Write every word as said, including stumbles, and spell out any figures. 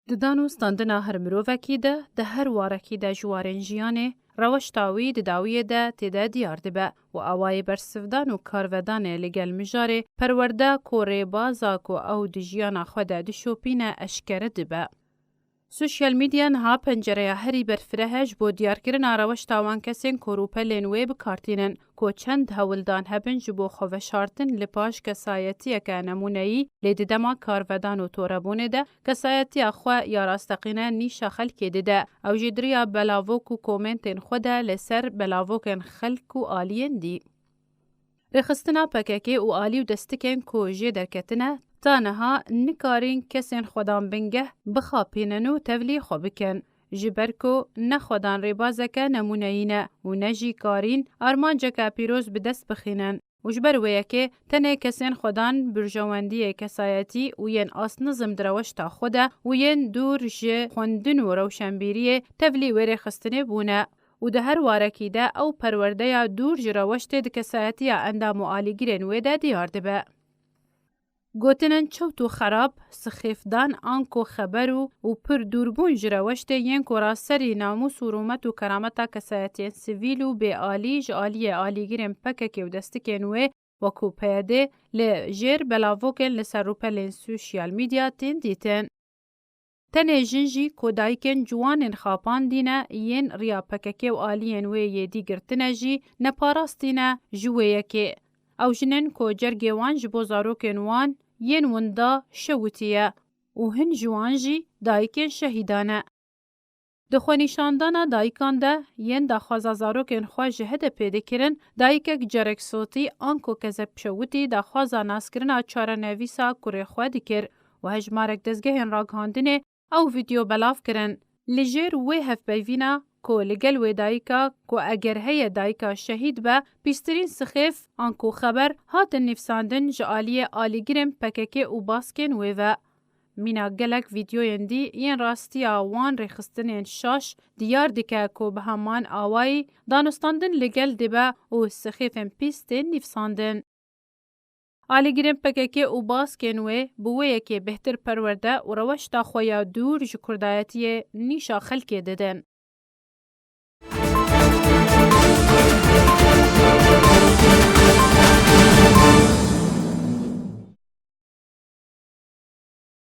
Di dan û standina her mirovekî de, di her warekî de ji warên jiyanê, rewişta wî di dawiyê de tê de diyar dibe û awayê bersivdan û karvedanê li gel mijarê perwerde ku rêbaza ku ew di jiyana xwe de dişopîne eşkere dibe. Sosyal medya niha pencereya herî berfireh e ji bo diyarkirina rewişta wan kesên ku rûpelên wê bi kar tînin, ku çend hewldan hebin ji bo xwe veşartin li paş kesayetiyeke nemûneyî, lê di dema karvedan û torebûnê de kesayetiya xwe ya rasteqîne nîşa xelkê dide. Ew jî di riya belavok û komentên xwe de li ser belavokên xelk û aliyên dî. Rêxistina P K K û alî û destikên ku jê derketine, ta niha nikarîn kesên xwedan bingeh bixapînin û tevlî xwe bikin. Ji ber ku ne xwedan rêbazeke nemûneyî ne û ne jî karîn armanceke pîroz bi dest bixînin û ji ber wê yekê tenê kesên xwedan burjewendiyê kesayetî û yên astnizm di rewişta xwe de û yên dûr ji xwendin û rewşenbîriyê tevlî wê rêxistinê bûne û di her warekî de ew perwerdeya dûr ji rewiştê di kesayetiya endam û alîgirên wê de diyar dibe. Gotinên çewt û xerab, sixêfdan anko xeber û, û pir dûrbûn ji rewiştê yên ku raserî namûs û rûmet û kerameta kesayetiyên sivîl û bêalî ji aliyê alîgirên P K K û destikên wê wekû P Y D li jêr belavokên li ser rûpelên sosyal medya tên dîtin. Tenê jin jî ku dayikên ciwanên xapandî ne yên riya P K K û aliyên wê yê dî girtine jî neparastî ne ji wê yekê. Ew jinên ku cergê wan ji bo zarokên wan yên winda şewitî ye û hin ji wan jî dayikên şehîdan e. Di xwenîşandana dayikan de yên daxwaza zarokên xwe ji H D P'ê dikirin, dayikek cerek sotî anko kezeb şewitî daxwaza naskirina çarenivîsa kurê xwe dikir û hejmarek dezgehên ragihandinê ew vîdeo belav kirin. Li jêr wê hevpeyvîna ku li gel wê dayika ku eger heye dayika şehîd be, pîstirîn sixêf anku xeber hatin nivîsandin ji aliyê alîgirên P K K û baskên wê ve. Mîna gelek vîdeoyên dî yên rastiya wan rêxistinên şaş diyar dike ku bi heman awayî danûstandin li gel dibe û sixêfên pîs tên nivîsandin. Alîgirên P K K û baskên wê bi wê yekê bêhtir perwerde û rewişta xwe ya dûr ji kurdayetiyê nîşa xelkê didin.